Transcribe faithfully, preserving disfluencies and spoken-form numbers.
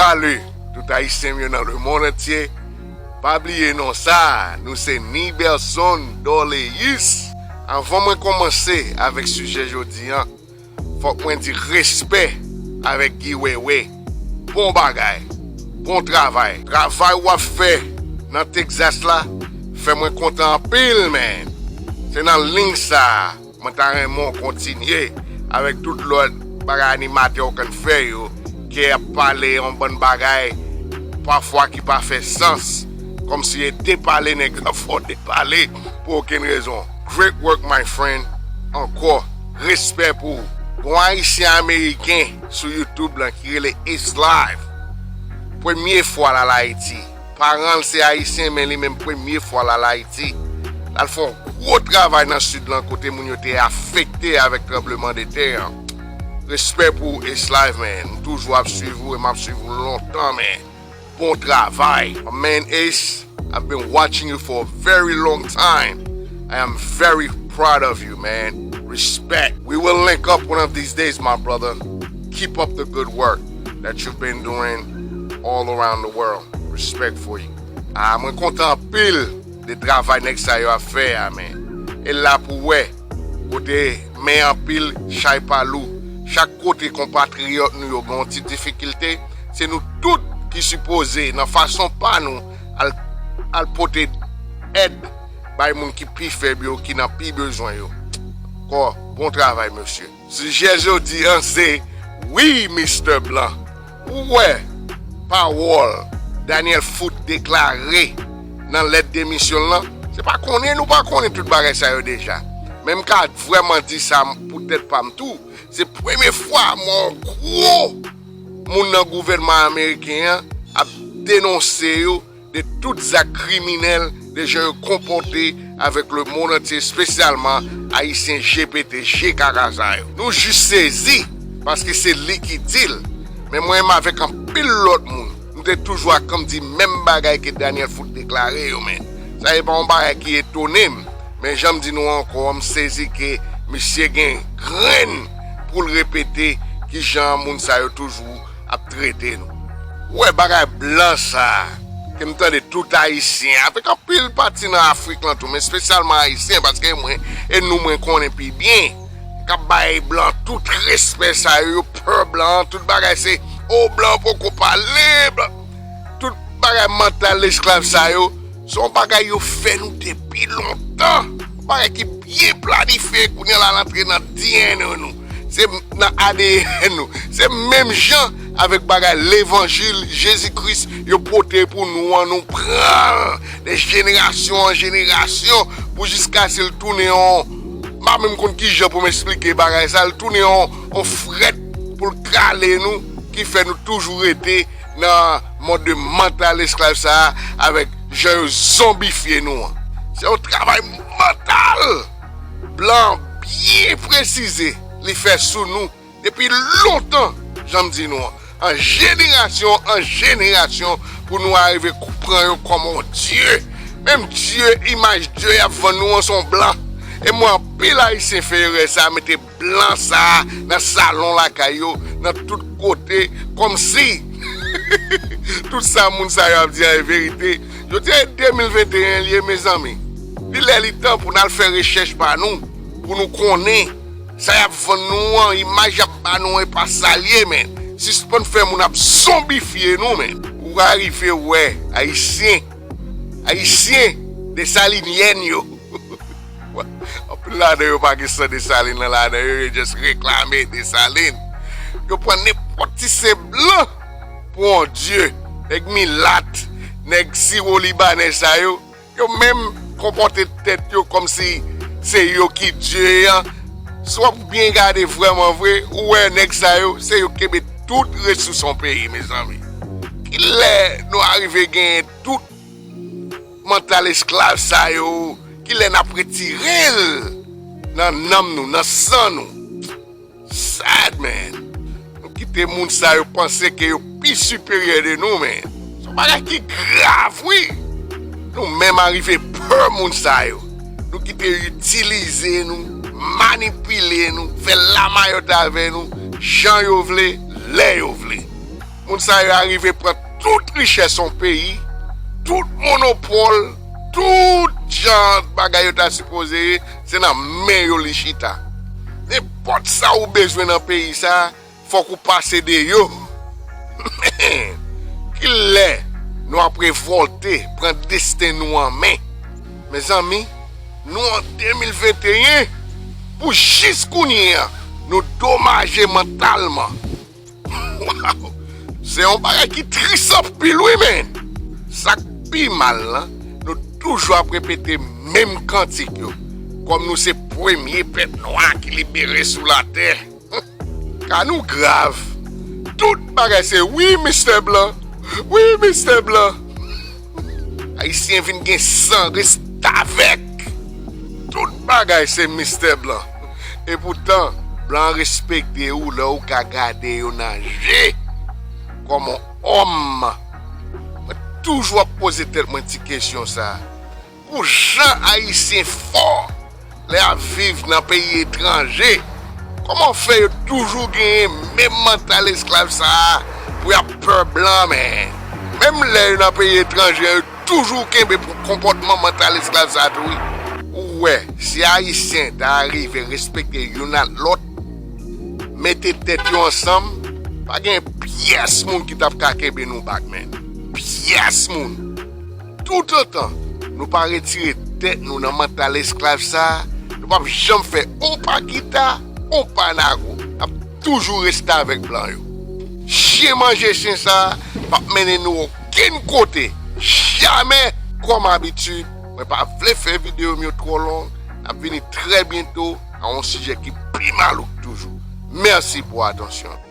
Salut tout Ayisyen m yo nan lemonn antye. Pa bliye non sa, nou se Nibelson Dorleus. Anvan mwen kòmanse avèk sijè jodi a, fòk mwen di respè avèk Guy Wewe. Bon bagay, bon travay. Travay w ap fè nan Texas la fè mwen kontan anpil, man. Se nan liy sa a mwen ta renmen w kontinye avèk tout lòt bagay animatè w konn fè yo, ke y ap pale yon bann bagay pafwa ki pa fè sans, kòmsi e depale nèg la fò depale pou okenn rezon. Great work, my friend. Ankò, respè pou ou. Gon Ayisyen Ameriken sou YouTube lan ki rele Ace Live. Premye fwa l al Ayiti. Paran l se Ayisyen, men li menm premye fwa l al Ayiti. L al fè yon gwo travay nan Sid lan kote moun yo te afekte avèk tranbleman de tè an. Respè pou ou, Ace Live, man. M toujou ap swiv ou e m ap swiv ou lontan, man. Bon travay. My man Ace, I've been watching you for a very long time. I am very proud of you, man. Respect. We will link up one of these days, my brother. Keep up the good work that you've been doing all around the world. Respect for you. Ah, mwen kontan anpil de travay nèg sa yo ap fè a, man. E la pou wè, kote men anpil, chay pa lou. Chak kote konpatriyòt nou yo gen yon ti difikilte, se nou tout ki sipoze, nan fason pa nou, al, al pote èd bay moun ki pi fèb yo, ki nan pi bezwen yo. Kò, bon travay, mesye. Sijè jodi an se, wi, Mistè Blan. Ou wè pawòl Daniel Foot deklare nan lèt demisyon l lan? Se pa konnen nou pa konnen tout bagay sa yo deja. Men m ka vrèman di sa poutèt pa m tou. Se premye fwa m wè yon gwo moun nan gouvènman ameriken an ap denonse yo de tout zak kriminèl, de jan yo konpòte avèk lemonn antye, espesyalman Ayisyen G P T, G K K sa yo. Nou jis sezi, paske se li ki di l. Men mwen menm avèk anpil lòt moun, nou te toujou ap kanpe di menm bagay ke Daniel Foot deklare yo, men. Sa se pa yon bagay ki etone m. Men jan m di nou ankò, m sezi ke misye gen grenn pou l repete kijan moun sa yo toujou ap trete nou. Ou wè bagay blan sa a, ke m tande tout Ayisyen, avèk anpil pati nan Afrik lan tou, men espesyalman Ayisyen, paske mwen, e nou mwen konnen pi byen, k ap bay blan tout respè sa yo, yo pè blan, tout bagay se, o, blan poko pale, blan. Tout bagay mantal esklav sa yo, se yon bagay yo fè nou depi lontan. Yon bagay ki byen planifye, kounye a l al antre nan D N A nou. Se nan A D N nou. Se menm jan avèk bagay levanjil Jezi Kris yo pote pou nou an, nou pran l de jenerasyon an jenerasyon pou jiskaske l tounen yon, m pa menm konn kijan pou m eksplike bagay sa, l tounen yon, yon frèt pou l kale nou, ki fè nou toujou rete nan mòd de mantal esklav sa a, avèk jan yo zonbifye nou an. Se yon travay mantal blan byen presize li fè sou nou depi lontan, jan m di nou an. An jenerasyon an jenerasyon, pou nou arive kou-, pran yo kòm yon dye. Menm dye, imaj dye y ap vann nou an, se yon blan. E m wè anpil Ayisyen fè erè sa, mete blan sa a nan salon lakay yo, nan tout kote, kòmsi tout sa moun sa yo ap di a e verite. Jodi a e de mil venteyen l ye, mezanmi. Li lè li tan pou n al fè rechèch pa nou, pou nou konnen sa y ap vann nou an, imaj y ap ba nou an, e pa sa l ye, men. Sispann fè moun ap zonbifye nou, men. Ou ka rive wè Ayisyen, Ayisyen, Desalinyèn yo. Anpil ladan yo pa gen san Desalin nan ladan yo, yo just reklame Desalin. Yo pran nenpòt ti sen blan pou yon dye. Nèg milat, nèg siwo libanè sa yo, yo menm konpòte tèt yo kòmsi se yo ki dye an. Si w ap byen gade vrèman vre, ou wè nèg sa yo, se yo kenbe tout resous yon peyi, mezanmi. Kilè nou arive genyen tout mantal esklav sa yo, kilè n ap retire l nan nanm nou, nan san nou? Sad, man. Nou kite moun sa yo panse ke yo pi siperyè de nou, man. Se yon bagay ki grav, wi. Nou menm arive pè moun sa yo. Nou kite yo itilize nou, manipile nou, fè lamayòt avè nou, jan yo vle, lè yo vle. Moun sa yo arive pran tout richès yon peyi, tout monopòl, tout jan bagay yo ta sipoze ye, se nan men yo li chita. Nenpòt sa ou bezwen nan peyi sa, fòk ou pase de yo. Men, kilè nou ap revòlte, pran desten nou an men? Mezanmi, nou an de mil venteyen, pou jis kounye a, nou domaje mantalman. Waw! Se yon bagay ki tris anpil, wi, men. Sa k pi mal lan, nou toujou ap repete menm kantik yo. Kòm nou se premye pèp nwa ki libere sou latè. Ka nou grav. Tout bagay se wi, Mistè Blan. Wi, Mistè Blan. Ayisyen vin gen san restavèk. Tout bagay se Mistè Blan. Epoutan, blan respekte ou lè ou ka gade yo nan je. Kòm on òm, mwen toujou ap poze tèt mwen ti kesyon sa. Pou jan Ayisyen fò lè y ap viv nan peyi etranje, kòman fè yo toujou genyen menm mantal esklav sa a pou y ap pè blan, men? Menm lè yo nan peyi etranje, yo toujou kenbe pou konpòtman mantal esklav sa a tou, wi. Ou wè, si Ayisyen ta arive respekte youn ak lòt, mete tèt yo ansanm, pa gen pyès moun ki t ap ka kenbe nou bak, men. Pyès moun. Toutotan nou pa retire tèt nou nan mantal esklav sa a, nou p ap janm fè on pa kita, on pa nago. N ap toujou reste avèk blan yo. Chen manje chen sa a p ap mennen nou okenn kote. Jamè, kòm abitid, mwen pa vle fè videyo m yo twò long. N ap vini trè byento a yon sijè ki pi malouk toujou. Mèsi pou atansyon.